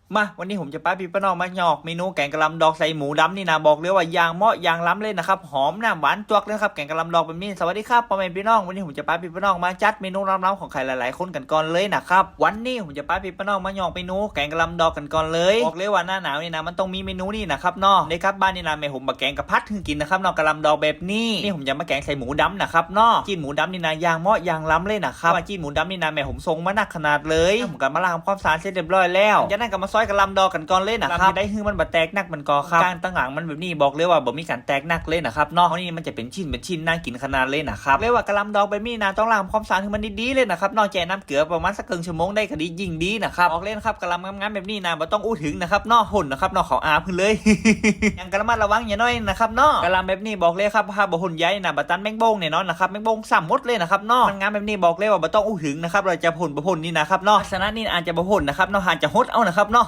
ມາ ວັນນີ້ຜົມຈະພາພີ່ພານ້ອງມາຍອກເມນູແກງກະຫຼ່ຳດອງໃສ່ໝູດຳນີ້ນະ ບອກເລີຍວ່າຢ່າງເໝາະຢ່າງລຳເລີຍນະຄັບ ຫອມນ້ຳຫວານຈວກເລີຍນະຄັບ ແກງກະຫຼ່ຳດອງແບບນີ້. ສະຫວັດດີຄັບ ພໍ່ແມ່ພີ່ນ້ອງ ວັນນີ້ຜົມຈະພາພີ່ພານ້ອງມາຈັດເມນູລຳໆຂອງໃຜຫຼາຍໆຄົນກັນກ່ອນເລີຍນະຄັບ. ວັນນີ້ຜົມຈະພາພີ່ພານ້ອງມາຍອກເມນູແກງກະຫຼ່ຳດອງກັນກ່ອນເລີຍ ບອກເລີຍວ່າໜ້າໜາວນີ້ນະ ມັນຕ້ອງມີເມນູນີ້ນະຄັບເນາະ. ໄດ້ກັບບ້ານນີ້ນະ ແມ່ຜົມມາແກງກະຜັດໃຫ້ກິນນະຄັບເນາະ ກະຫຼ່ຳດອງແບບນີ້. ນີ້ຜົມຈະມາແກງໃສ່ໝູດຳນະຄັບເນາະ ຊີ້ນໝູດຳນີ້ນະ ຢ່າງເໝາະຢ່າງລຳເລີຍນະຄັບ ວ່າຊີ້ນໝູດຳນີ້ນະ ແມ່ຜົມສົ່ງມາໜັກຂະໜາດເລີຍ. ແລ້ວຜົມກະມາລ້າງທຳຄວາມສະອາດເສັດຮຽບຮ້ອຍແລ້ວ ຈາກນັ້ນກະມາຊອຍກະຫຼ່ຳດອງກັນກ່ອນເລີຍນະຄັບ ຈະໄດ້ຄືມັນບໍ່ແຕກໜັກມັນກໍຄັບ ກ້ານຕ່າງຫຼັງມັນແບບນີ້ ບອກເລີຍວ່າບໍ່ມີການແຕກໜັກເລີຍນະຄັບເນາະ. ເຮົານີ້ມັນຈະເປັນຊິ້ນເປັນຊິ້ນ ໜ້າກິນຂະໜາດເລີຍນະຄັບ. ເລີຍວ່າກະຫຼ່ຳດອງແບບນີ້ນະ ຕ້ອງລ້າງທຳຄວາມສະອາດໃຫ້ມັນດີໆເລີຍນະຄັບເນາະ ແຊ່ນ້ຳເກືອ ປະມານສັກເຄິ່ງຊົ່ວໂມງໄດ້ກະດີ ຍິ່ງດີນະຄັບ. ບອກເລີຍນະຄັບ ກະຫຼ່ຳງາມໆແບບນີ້ນະ ບໍ່ຕ້ອງອູດເຖິງນະຄັບເນາະ ຫົ່ນນະຄັບເນາະ ເຂົ້າອາບເພິ່ນເລີຍ ຍັງກະລະມັດລະວັງຢ່າງໜ້ອຍນະຄັບເນາະ. ກະຫຼ່ຳແບບນີ້ບອກເລີຍຄັບ ຖ້າບໍ່ຫົ່ນໃຍນະ ບໍ່ຕັນແມງໂບງແນ່ນອນນະຄັບ ແມງໂບງຊ້ຳໝົດເລີຍນະຄັບເນາະ. ມັນງາມແບບນີ້ບອກເລີຍວ່າບໍ່ຕ້ອງອູດເຖິງນະຄັບ ວ່າຈະຫົ່ນບໍ່ຫົ່ນນີ້ນະຄັບເນາະ. ລັກສະນະນີ້ອາດຈະບໍ່ຫົ່ນນະຄັບເນາະ ອາດຈະຫົດເອົານະຄັບເນາະ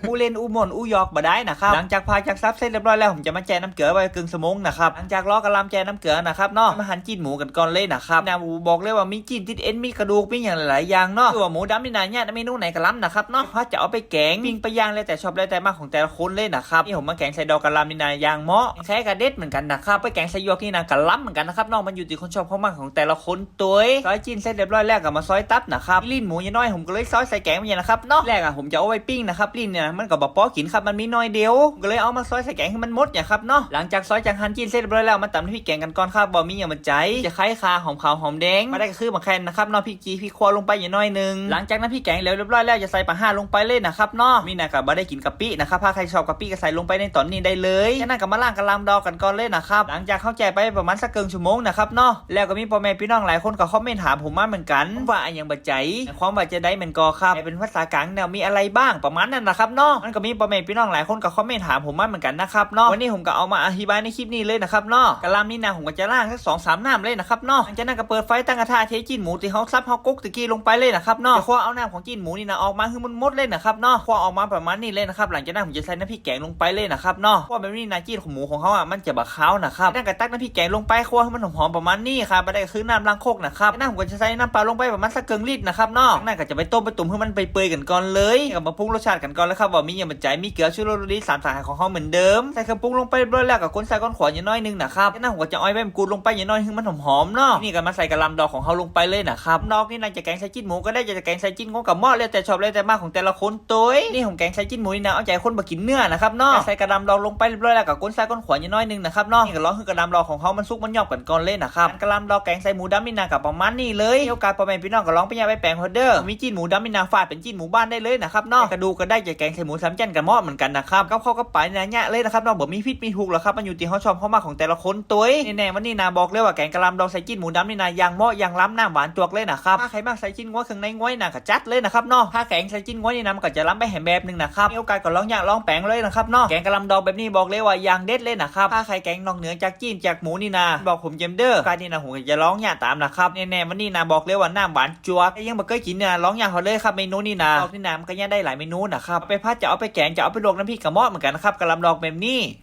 ອູ່ຫຼິ້ນອູ່ມ່ວນອູ່ຢອກບໍ່ໄດ້ນະຄັບ. ຫຼັງຈາກຜ່າຈາກສັບເສັດຮຽບຮ້ອຍແລ້ວ ຜົມຈະມາແຊ່ນ້ຳເກືອໄວ້ເຄິ່ງຊົ່ວໂມງນະຄັບ. ຫຼັງຈາກລໍກະລ່ຳແຊ່ນ້ຳເກືອນະຄັບເນາະ ມາຫັນຊີ້ນໝູກັນກ່ອນເລີຍນະຄັບ. ນະ ບອກເລີຍວ່າມີຊີ້ນຕິດເອັນ ມີກະດູກ ມີຫຍັງຫຼາຍໆຢ່າງເນາະ. ຄືວ່າໝູດຳນີ້ນະ ຍາດເມນູໃດກະລ່ຳນະຄັບເນາະ ພາດຈະເອົາໄປແກງ ປີ້ງ ໄປຍ່າງ ແລ້ວແຕ່ຊອບ ແລ້ວແຕ່ມັກຂອງແຕ່ລະຄົນເລີຍນະຄັບ. ນີ້ຜົມມາແກງໃສ່ດອກກະລ່ຳນີ້ນະ ຢ່າງເໝາະ ແກງໃສ່ກະເດັດເໝືອນກັນນະຄັບ ໄປແກງໃສ່ຢວກນີ້ນະ ກະລ້ຳເໝືອນກັນນະຄັບເນາະ ມັນຢູ່ທີ່ຄົນຊອບຄົນມັກຂອງແຕ່ລະຄົນ. ໂດຍ ຊອຍຊີ້ນເສັດຮຽບຮ້ອຍແລ້ວກະມາຊອຍຕັບນະຄັບ. ມີລີ້ນໝູຢ່າງໜ້ອຍ ຜົມກະເລີຍຊອຍໃສ່ແກງໄວ້ນະຄັບເນາະ. ແລກອະ ຜົມຈະເອົາໄວ້ປີ້ງນະຄັບ ລີ້ນນີ້ນະ ມັນກະບໍ່ພໍກິນຄັບ ມັນມີໜ້ອຍດຽວ ກະເລີຍເອົາມາຊອຍໃສ່ແກງໃຫ້ມັນໝົດນະຄັບເນາະ. ຫຼັງຈາກຊອຍຈາກຫັ່ນຊີ້ນເສັດຮຽບຮ້ອຍແລ້ວ ມາຕຳນ້ຳພິກແກງກັນກ່ອນຄັບ ບໍ່ມີຫຍັງມັນໃຈ ມີຕະໄຄ ຂ່າ ຫອມຂາວ ຫອມແດງ ບາດໃດກະຄືໝາກແຂ່ນນະຄັບເນາະ ພິກຈີ່ ພິກຂົ້ວລົງໄປຢ່າງໜ້ອຍໜຶ່ງ. ຫຼັງຈາກນ້ຳພິກແກງແລ້ວຮຽບຮ້ອຍແລ້ວ ຈະໃສ່ປາຮ້າລົງໄປເລີຍນະຄັບເນາະ. ມີນະກະບໍ່ໄດ້ກິນກະປິນະຄັບ ຖ້າໃຜຊອບກະປິກະໃສ່ລົງໄປໃນຕອນນີ້ໄດ້ເລີຍ. ຈາກນັ້ນກະມາລ້າງກະລ່ຳດອງກັນກ່ອນເລີຍນະຄັບ. ຫຼັງຈາກເຮົາແຊ່ໄປປະມານສັກເຄິ່ງຊົ່ວໂມງນະຄັບເນາະ ແລ້ວກະມີພໍ່ແມ່ພີ່ນ້ອງຫຼາຍຄົນກະຄອມເມັນຖາມຜົມມາເໝືອນກັນ ວ່າອີ່ຫຍັງ ໄປໃຈ ຄວາມວ່າຈະໄດ້ແມ່ນກໍຄັບ ແປເປັນພາສາກາງແລ້ວມີອະໄລບ້າງ ປະມານນັ້ນນະຄັບເນາະ. ມັນກະມີພໍ່ແມ່ພີ່ນ້ອງຫຼາຍຄົນກະຄອມເມັນຖາມຜົມມາເໝືອນກັນນະຄັບເນາະ. ວັນນີ້ຜົມກະເອົາມາອະທິບາຍໃນຄລິບນີ້ເລີຍນະຄັບເນາະ. ກະລ່ຳນີ້ນະ ຜົມກະຈະລ້າງສັກສອງສາມນ້ຳເລີຍນະຄັບເນາະ. ຫຼັງຈາກນັ້ນກະເປີດໄຟຕັ້ງກະທະ ເທຊີ້ນໝູທີ່ເຮົາສັບເຮົາກົກຕະກີ້ລົງໄປເລີຍນະຄັບເນາະ. ຈະຂົ້ວເອົານ້ຳຂອງຊີ້ນໝູນີ້ນະ ອອກມາໃຫ້ມັນໝົດເລີຍນະຄັບເນາະ ຂົ້ວອອກມາປະມານນີ້ເລີຍນະຄັບ. ຫຼັງຈາກນັ້ນ ຜົມຈະໃສ່ນ້ຳພິກແກງລົງໄປເລີຍນະຄັບເນາະ. ເພາະວ່າແບບນີ້ນະ ຊີ້ນຂອງໝູຂອງເຮົາອະ ມັນຈະບໍ່ຄາວນະຄັບ. ຈາກນັ້ນກະຕັກນ້ຳພິກແກງລົງໄປ ຂົ້ວໃຫ້ມັນຫອມໆປະມານນີ້ຄັບ ບາດໃດກະຄືນ້ຳລ້າງຄົກນະຄັບ. ຈາກນັ້ນ ຜົມກະຈະໃສ່ນ້ຳປາລົງໄປປະມານສັກເຄິ່ງລິດນະຄັບເນາະ. ຈາກນັ້ນກະຈະໄປຕົ້ມໄປຕົ້ມໃຫ້ມັນເປື່ອຍໆກັນກ່ອນເລີຍ ກະມາປຸງລົດຊາດກັນກ່ອນເລີຍຄັບ ວ່າມີຫຍັງມັນໃຈ ມີເກືອ ຊູລົດ ລົດດີ ສາມສະຫາຍຂອງເຮົາເໝືອນເດີມ. ໃສ່ເຄື່ອງປຸງລົງໄປຮຽບຮ້ອຍແລ້ວ ກະຄົນໃສ່ຄົນຂວາຢ່າງໜ້ອຍໜຶ່ງນະຄັບ. ຈາກນັ້ນ ຜົມກະຈະອ້ອຍໃບໝາກກູດລົງໄປຢ່າງໜ້ອຍ ໃຫ້ມັນຫອມໆເນາະ. ນີ້ກະມາໃສ່ກະລ່ຳດອງຂອງເຮົາລົງໄປເລີຍນະຄັບ. ດອກນີ້ນະ ຈະແກງໃສ່ ຈີນໝູກະໄດ້ ຈະແກງໃສ່ຈີນງົວກະເໝາະ ແລ້ວແຕ່ຊອບແລ້ວແຕ່ມັກຂອງແຕ່ລະຄົນໂຕຍ. ນີ້ຜົມແກງໃສ່ຈີນໝູນີ້ນະ ເອົາໃຈຄົນບໍ່ກິນເນື້ອນະຄັບເນາະ. ໃສ່ກະດຳດອງລົງໄປຮຽບຮ້ອຍແລ້ວກະຄົນຊ້າຍຄົນຂວາໜ້ອຍໜຶ່ງນະຄັບເນາະ. ນີ້ກະລໍໃຫ້ກະດຳດອງຂອງເຮົາມັນສຸກມັນຍອບກັນກ່ອນເລີຍນະຄັບ. ການກະດຳດອງແກງໃສ່ໝູດຳນີ້ນະກະປະມານນີ້ເລີຍ. ມີໂອກາດພໍ່ແມ່ພີ່ນ້ອງກະລອງໄປຍ່າງໄປແປງເຮົາເດີ. ມີຈີນໝູດຳນີ້ນະ ຝາກເປັນຈີນໝູບ້ານໄດ້ເລີຍນະຄັບເນາະ. ກະດູກກະໄດ້ ຈະແກງໃສ່ໝູສາມຊັ້ນກະເໝາະເໝືອນກັນນະຄັບ. ກັບເຂົ້າກັບປານີ້ນະ ຍະເລີຍນະຄັບເນາະ ບໍ່ມີຜິດມີຖືກດອກຄັບ ມັນຢູ່ທີ່ເຮົາຊອບເຮົາມັກຂອງແຕ່ລະຄົນໂຕຍ. ແນ່ໆ ວັນນີ້ນະ ບອກເລີຍວ່າແກງກະດຳດອງໃສ່ຈີນໝູດຳນີ້ນະ ຢ່າງເໝາະຢ່າງລຳ ນ້ຳຫວານຈວກເລີຍນະຄັບ. ຖ້າໃຜມັກໃສ່ຈີນງົວ ເຄື່ອງໃນງົວນີ້ນະ ກະຈັດເລີຍນະຄັບເນາະ. ຖ້າແກງໃສ່ຈີນງົວນີ້ນະ ມັນກະຈະລຳໄປໃຫ້ແບບໜຶ່ງນະຄັບ. ມີໂອກາດກະລອງຍາກລອງແປງເລີຍນະຄັບເນາະ. ແກງກະດຳດອງແບບນີ້ບອກເລີຍວ່າຢ່າງເດັດເລີຍນະຄັບ. ຖ້າໃຜແກງນອກເໜືອຈາກຈີນຈາກໝູນີ້ນະ ບອກຜົມແຈ່ມເດີ. ໂອກາດນີ້ນະ ຜົມກະຈະລອງຍາກຕາມນະຄັບ. ແນ່ໆ ວັນນີ້ນະ ບອກເລີຍວ່ານ້ຳຫວານຈວກ. ໃຜຍັງບໍ່ເຄີຍກິນນະ ລອງຍາກເອົາເລີຍຄັບ ເມນູນີ້ນະ. ດອກນີ້ນະ ມັນກະຍັງໄດ້ຫຼາຍເມນູນະຄັບ. ເອົາໄປຜັດ ຈະເອົາໄປແກງ ຈະເອົາໄປລວກນ້ຳພິກກະເໝາະເໝືອນກັນນະຄັບ ກະດຳດອງແບບນີ້.